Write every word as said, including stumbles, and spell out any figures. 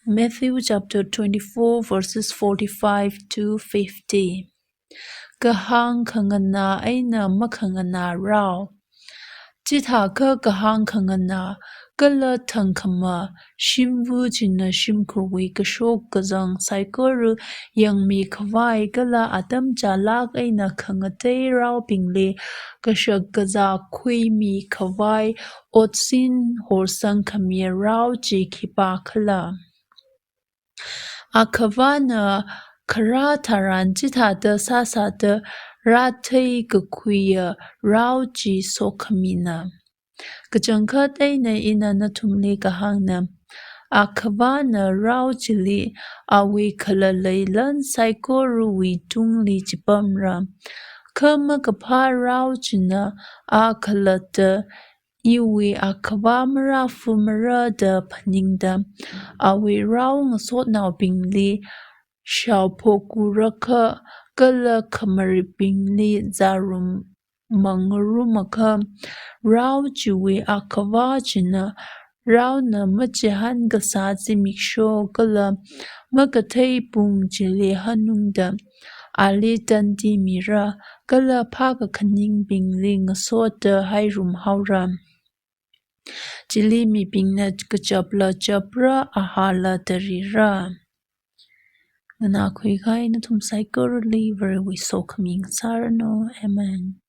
Matthew chapter twenty-four, verses forty-five to fifty. Kahāng khanganā eina makhanganā rao. Chithākha kahāng khanganā, kala thangkhama, shimva china shimkhurwui kashok kazang saikora yangmi khavai kala atam chālāk eina khangatei raobingli kashak kazā khuimi khavai otsin horsang khami rao chi khipākhala? Akhavana kharā tharan chithāda sāsāda rāthei kakhuiya rao chi sokhamina. Kachangkhat eina ina nathumli kahāngna, akhavana rao chili awui khalalei lan saikorawui tungli chipamra. Kha makaphā rao china a khalatta iwui akhava marāphamara da phaningda, awui rao ngasotnaobingli shaophokurakha kala khamaripbingli zārum mangarumakha, rao chiwui akhava china raona machihān kasā zimiksho kala makathei pung chili hanungda, ali tandi mira, kala phākakhaningbingli ngasotda hairum haora. Chili mibingna kachapla chapra, ahāla tarira. Nganākhui kahai nathum saikorali Varewui sokhami ngasāranu. Amen.